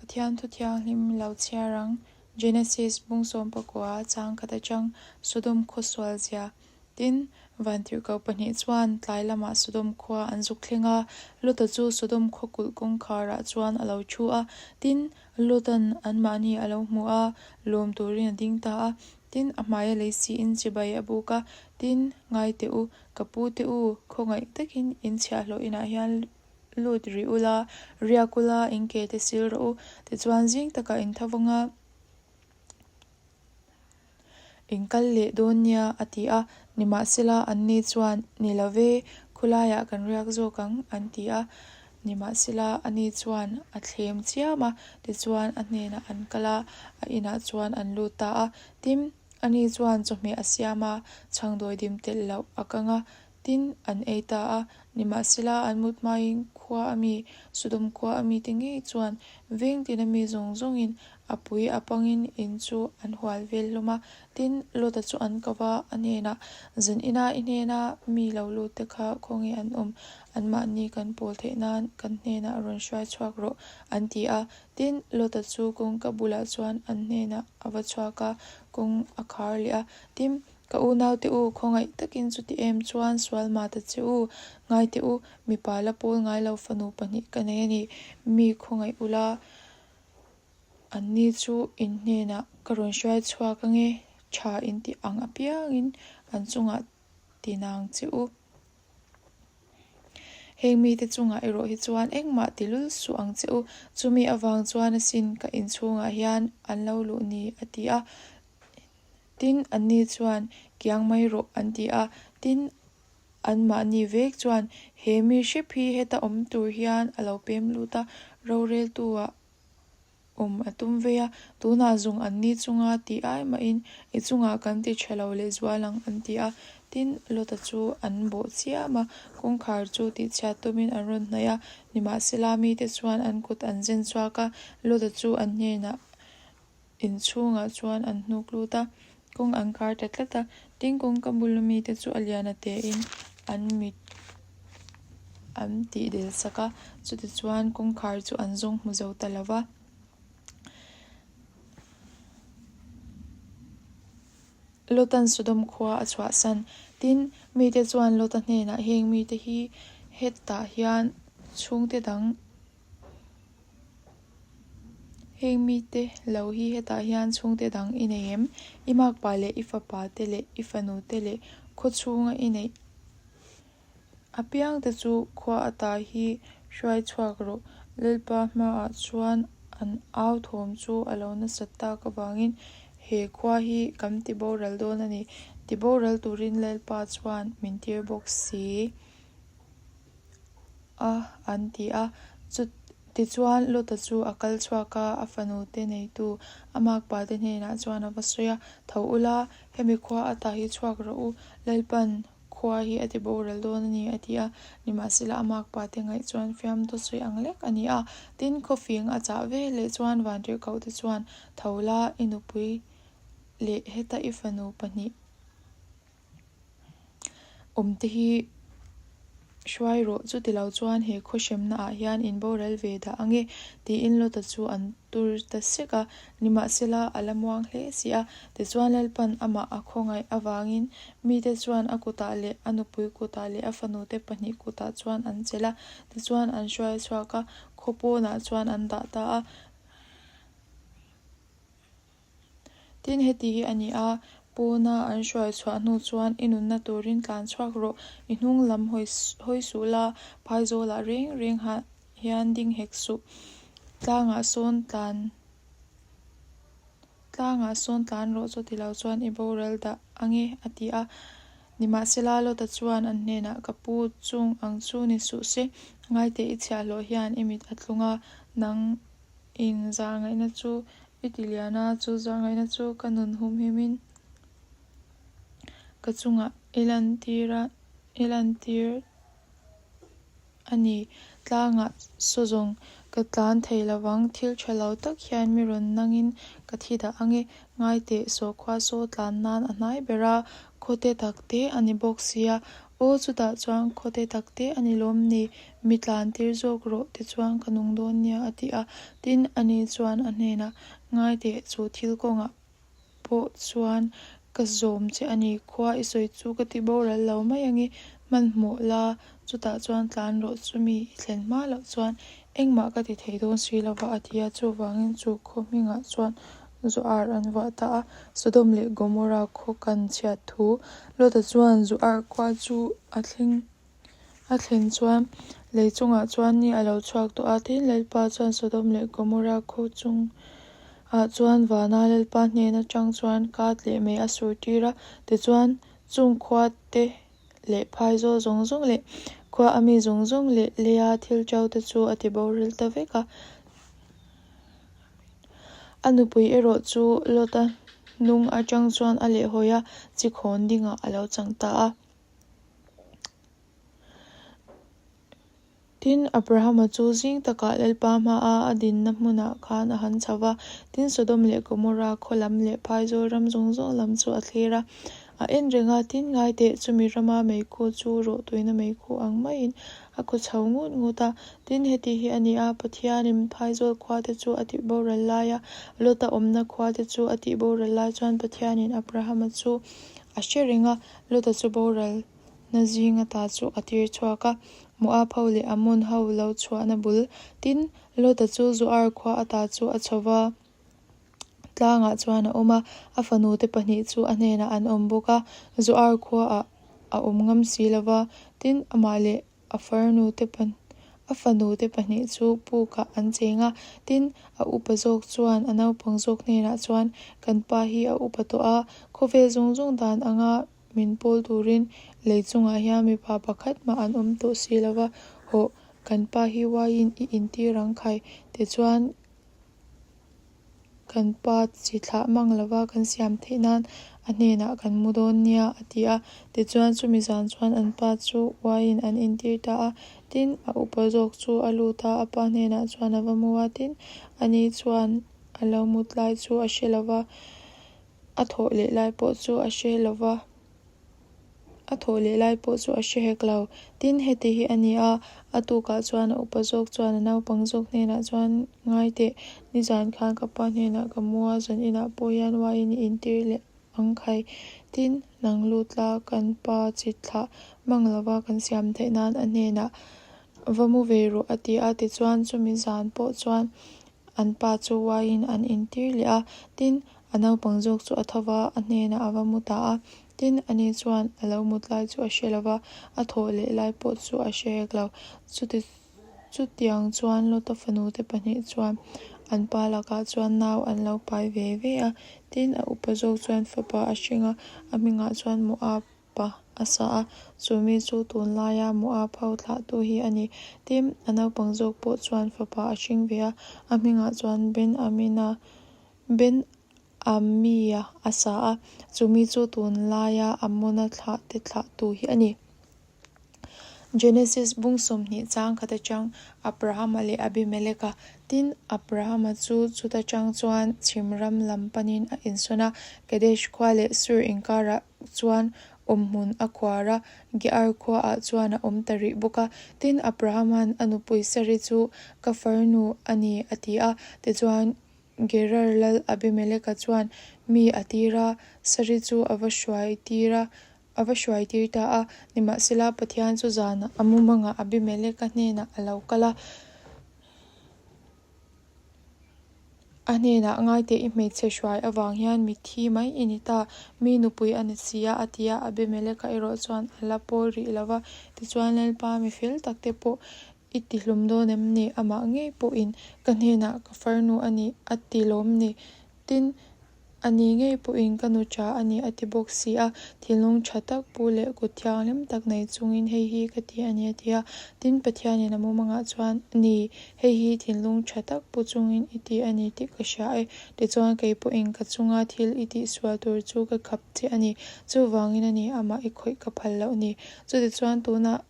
Pathian thu thianghlim lo chhiar ang, Genesis bung 19 chang khat atang Sodom khaw sual zia. Tin, vantirhkoh pahnih chuan tlai lamah Sodom khua an zuk thleng a, Lota chu Sodom khaw kulh kawngkharah chuan a lo thu a. Tin, Lota'n anmahni a lo hmu a, lawm turin a ding ta a. Tin, a hmaia lei siin chibai a buk a, Tin, ngai teh u, ka pu te u, khawngaih takin in chhiahhlawh inah hian lut rih ula, riak ula, in ke te sil rawh u. Tichuan, zing takah in tho vang a, in kal leh dawn nia, a ti a. Nimahsela, anni chuan, Ni lo ve, khulaiah kan riak zawk ang, an ti a. Nimahsela, ani chuan a thlem chiam a, tichuan a hnenah an kal a, a inah chuan an lut ta a. Tin, ani chuan chawhmeh a siam a, chhangdawi dim telh loh a kang a, tin, an ei ta a. Nimahsela, an mut hmain khua a mi, Sodom khua a mite ngei chuan veng tina mi zawng zawngin A pui a pangin in chu an hual vel hlawm a, tin, Lota chu an ko va, a hnenah, Zan ina i hnena mi lo lut te kha khawnge an awm? Anmahni kan pawl theih nan kan hnenah rawn hruai chhuak rawh, an ti a. Tin, Lota chu kawngka bulah chuan an hnenah a va chhuak a, kawng a khar leh a. Tin, Ka unaute u, khawngaih takin chuti em chuan sual mah ta che u, ngai teh u, mipa la pawl ngai lo fanu pahnih ka nei a ni, mi khawngaih ula, Anni chu in hnenah ka rawn hruai chhuak ange, tha in tih ang apiangin an chungah ti nang che u. Heng mite chungah erawh hi chuan engmah ti lul suh ang che u, chumi avang chuan asin ka inchhungah hian an lo luh ni, a ti a. Tin, anni chuan, Kiang mai rawh, an ti a. Tin, Anmahni vek chuan he mi hrep hi heta awm tur hian a lo pem lut a, roreltu-ah awm a tum vei a, tunah zung anni chunga tih ai mahin i chungah kan ti tha lo lehzual ang an ti a. Tin, Lota chu an bawh chiam a, kawngkhar chu tihchhiat tumin an rawn hnaih a, nimahsela mite chuan an kut an zen chhuak a, Lota chu an hnenah Inchhungah chuan an hnuk lut a, kawng an kar ta tlat a, tin kawngka bul mite chu a lian a tein an mit an tih del sak a, chutichuan kawngkhar chu an zawng hmu zo ta lo va. Lotan Sodom khua a chhuahsan. Tin, mite chuan Lota hnenah heng mite hi hetah hian chhungte dang Heng mite lo hi hetah hian chhungte dang i nei em? I makpa leh i fapa te leh i fanu te leh khaw chhunga i neih apiang te chu khua ata hi hruai chhuak rawh. Lalpa hmaah chuan an au thawm chu a lo nasat tak avangin he khua hi kan ti boral dawn a ni. Ti boral turin Lalpa chuan min tir bawk si. a, an ti a. Tichuan, Lota chu a kal chhuak a, a fanu te neitu a makpa te hnenah chuan a va sawi a, Tho ula, hemi khua ata hi chhuak rawh u, Lalpan khua hi a ti boral dawn a ni, a ti a. Nimahsela, a makpa te ngaih chuan fiamthu sawi ang lek a ni a. Tin, khawfing a chah ve leh chuan vantirhkoh te chuan, Tho la, i nupui leh heta i fanu pahnih, Awmte hi hruai rawh, chutilo chuan he khaw hremna ah hian in boral ve dah ang e, tiin Lota chu an tur ta sek a. Nimahsela, a la muang hle si a, tichuan Lalpan amah a khawngaih avangin mite chuan a kutah leh a nupui kutah leh a fanute pahnih kutah chuan an chelh a, tichuan an hruai chhuak a, khaw pawnah chuan an dah ta a. Tin, heti hi a ni a, Pawna an hruai chhuah hnu chuan i nunna turin tlan chhuak rawh, i hnung lam hawi suh la, phaizawlah reng reng hian ding hek suh. Tlangah sawn tlan Tlangah sawn tlan rawh chuti lo chuan i boral dah ang e, a ti a. Nimahsela, Lota chuan an hnenah, Ka pu chung ang chu ni suh se, ngaite i chhiahhlawh hian i mit a tlung a, nang In zahngaihna chu i ti lian a, chu zahngaihna chu ka nun humhimin ka chungah i lantir a, i lantir a ni. Tlangah saw zawng ka tlan thei lovang, thil tha lo tak hian mi rawn nangin ka thi dah ang e. Ngaiteh, sawhkhua saw tlan nan a hnai ber a, khawte tak te a ni bawk sia. Aw, chutah chuan khaw te tak te a ni lawm ni? Mi tlan tir zawk rawh, tichuan ka nung dawn nia, a ti a. Tin, ani chuan a hnenah, Ngai teh, chu thil kawngah pawh chuan ka zawm che a ni, khua i sawi chu ka ti boral lo mai ange, hmanhmawh la, chutah chuan tlan rawh, chumi i thlen hma loh chuan engmah ka ti thei dawn si lova, a ti a, chuvangin chu khaw hmingah chuan Zoar an vuah ta a, Sodom leh Gomorrah khaw kan chhiat thu Lota chuan Zoar khua chu a thleng a thlen chuan lei chungah chuan ni a lo chhuak tawh a, tin Lalpa chuan Sodom leh Gomorrah khaw chungah chuan vana Lalpa hnen atang chuan kat leh mei a sur tir a, tichuan chung khua te leh phaizawl zawng zawng leh khua a mi zawng zawng leh leia thil ṭo te chu a ti boril ta vek a. A nupui erawh chu Lota hnung atang chuan a lehhawi a, chi khawn dingah a lo chang ta a. Tin, Abrahama chu zing takah Lalpa hmaa a dinna hmunah khan a han chho va, tin, Sodom leh Gomorra khaw lam leh phaizawl ram zawng zawng lam chu a thlir a, a en reng a. Tin, ngaiteh, chumi rama meikhu chu rawhtuina meikhu ang maiin a khaw chho ngut ngut a. Tin, heti hi a ni a, Pathianin phaizawl khuate chu a tihboral lai a, Lota awmna khuate chu a tihboral lai chuan Pathianin Abrahama chu a hre reng a, Lota chu boral na zing ata chu a tir chhuak a, Moab ho leh Ammon ho lo chhuahna bul. Tin, Lota chu Zoar khua ata chu a chho va, tlangah chuan a awm a, a fanute pahnih chu a hnenah an awm bawk a, Zoar khuaah a awm ngam si lo va, tin, amah leh A farnute a fanute pahnih chu pukah an cheng a, tin, a upa zawk chuan a naupang zawk hnenah chuan, Kan pa hi a upa tawh a, khawvel zawng zawng dan anga min pawl turin lei chungah hian mipa pakhat mah an awm tawh si lo va, hawh, kan pa hi uaiin i intir ang khai, tichuan, Kan pa chi thlah mang lova kan siam theih nan a hnenah kan mu dawn nia, a ti a. Tichuan chumi zan chuan an pa chu uaiin an intir ta a. Tin, a upa zawk chu a lut a, a pa hnenah chuan a va mu a. Tin, ani chuan a lo mut lai chu a hre lova, a thawh leh lai pawh chu a hre lova. A thawh leh lai pawh chu a hre hek lo. Tin, heti hi a ni a, a tukah chuan a upa zawk chuan a naupang zawk hnenah chuan, Ngai teh, nizan khan ka pa hnenah ka mu a, zan inah pawh hian uaiin i intir leh ang khai. Tin, nang lut la, kan pa chi thlah mang lova kan siam theih nan a hnenah va mu ve rawh a ti a. Tichuan, chumi zan pawh chuan an pa chu uaiin an intir leh a. Tin, A naupang zawk chu a tho va, a hnenah a va mu ta a. Tin, ani chuan a lo mut lai chu a hre lo va, a thawh leh lai pawh chu a hre hek lo. Chuti chutiang chuan Lota fanute pahnih chuan an pa lakah chuan nau an lo pai ve ve a. Tin, a upa zawk chuan fapa a hring a, a hmingah chuan Moab pa a sa a, chu mi chu tunlaia Moab ho thlahtu hi a ni. Tin, a naupang zawk pawh chuan fapa a hring ve a, a hmingah chuan Ben-Amina Ben Ammi-a a sa a, chu mi chu tunlaia Ammona thlahte thlahtu hi a ni. Genesis bung 20 chang khat atang Abrahama leh Abimeleka. Tin, Abrahama chu chuta tang chuan chhim ram lam panin a insawn a, Kadesh khua leh Sur inkarah chuan awmhmun a khuar a, Gear khuaah chuan a awm ta rih bawk a. Tin, Abrahama'n a nupui Sari chu, Ka farnu a ni, a ti a. Tichuan, Gerar lal Abimeleka chuan mi a tir a, Sari chu a va hruai tir a, a va hruai tir ta a. Nimahsela, Pathian chu zanah a mumangah Abimeleka hnenah a lo kal a, a hnenah, Ngaite i hmeichhe hruai avang hian mitthi mai i ni ta, mi nupui a ni si a, a ti a. Abimeleka erawh chuan a la pawl rih lo va, tichuan Lalpa mi fel takte pawh I ti hlum dawn em ni? Amah ngei pawhin ka hnenah ka farnu a ni a ti lawm ni? Tin, a ni ngei pawhin ka nu tha a ni a ti bawk si a, thinlung tha tak pu leh kut thianghlim tak nei chungin hei hi ka ti a ni a ti a. Tin, Pathianin a mumangah chuan, Ni, hei hi thinlung tha tak pu chungin i ti a ni tih ka hria e. Tichuan, kei pawhin ka chunga thil i tihsual tur chu ka khap che a ni. Chuvangin a ni, amah i khawih ka phal loh ni. Chutichuan, tunah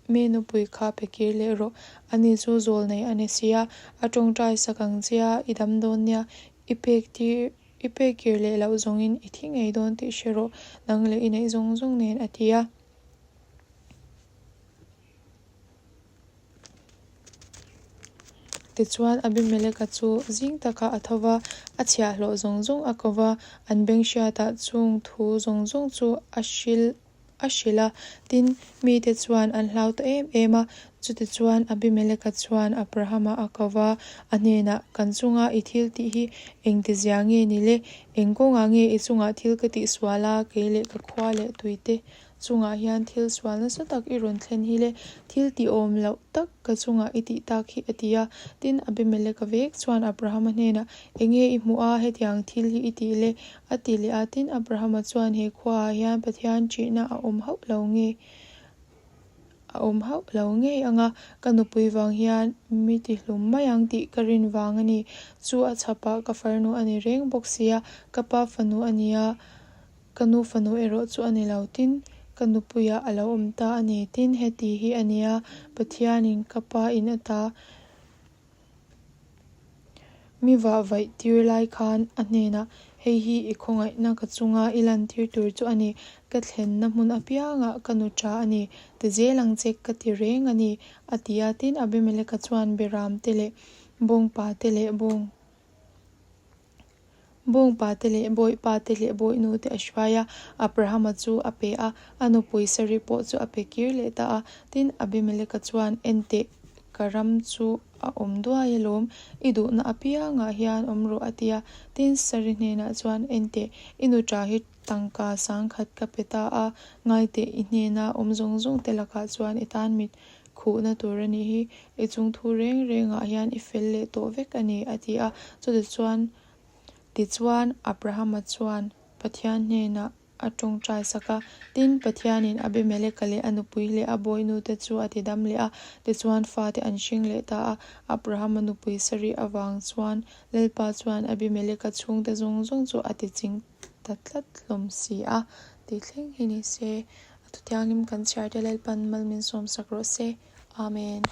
Mi nupui kha pe kir leh rawh. Ani chu zawl nei a ni si a, a tawngtai sak ang che a, i dam dawn nia, i pek tir, i pek kir leh loh zawngin i thi ngei dawn tih hre rawh, nang leh i neih zawng zawng nen a ti a. Tichuan, Abimeleka chu zing takah a tho va, a chhiahhlawh zawng zawng a ko va, an beng hriatah chung thu zawng zawng chu a hrilh a hrilh a. Tin, mite chuan an hlau ta em em a. Chutichuan, Abimeleka chuan Abrahama a ko va, a hnenah, Kan chunga i thil tih hi engtizia nge ni le? Eng kawngah nge i chungah thil ka tihsual a, kei leh ka khua leh tuite chungah hian thil sual nasa tak i rawn thlen hi le, thil tihawm loh tak ka chungah i tih tak hi, a ti a. Tin, Abimeleka vek chuan Abrahama hnenah, Enge i hmuh a, hetiang thil hi i tih le? A ti leh a. Tin, Abrahama chuan, He khuaah hian Pathian ṭihna a awm hauh lo nge? A awm hauh lo ngei ang a, ka nupui vang hian mi tihlum mai ang tih ka rin vang a ni. Chu a chhapah ka farnu a ni reng bawk si a, ka pa fanu a ni a. Ka nu fanu erawh chu a ni lo, tin, ka nupuiah a lo awm ta a ni. Tin, heti hi a nia, Pathianin ka pa in ata mi vah vaih tir lai khan a hnenah, Hei hi i khawngaihna ka chunga i lantir tur chu a ni, ka thlenna hmun apiangah ka nu tha a ni, ti zel ang che ka ti reng a ni, a ti a. Tin, Abimeleka chuan Beram te leh bawngpa te leh bawng. Bawngpa te leh bawihpa te leh bawihnu te a hruai a, Abrahama chu a pe a, a nupui Sari pawh chu a pe kir leh ta a. Tin, Abimeleka chuan, En teh, ka ram chu a awm duai alawm, i duhna apiangah hian awm rawh, a ti a. Tin, Sari hnenah chuan, En teh, i nuṭa hi tangka sangkhat ka pe ta a, ngai teh, i hnena awm zawng zawng te lakah chuan i tan mit khuhna tur a nih hi, i chungthu reng rengah hian i fel leh tawh vek a ni, a ti a. Chutichuan, tichuan Abrahama chuan Pathian hnenah a tawngtai sak a. Tin, Pathianin Abimeleka leh a nupui leh a bawihnute chu a tidam leh a, tichuan fate an hring leh ta a. Abrahama nupui sarih avang chuan Lalpa chuan Abimeleka chhungte zawng zawng chu a tiching ta tlat hlawm si a, tih thleng hi ni se. A thuthianghlim kan chhiar te Lalpan mal min sawmsak rawh se. Amen.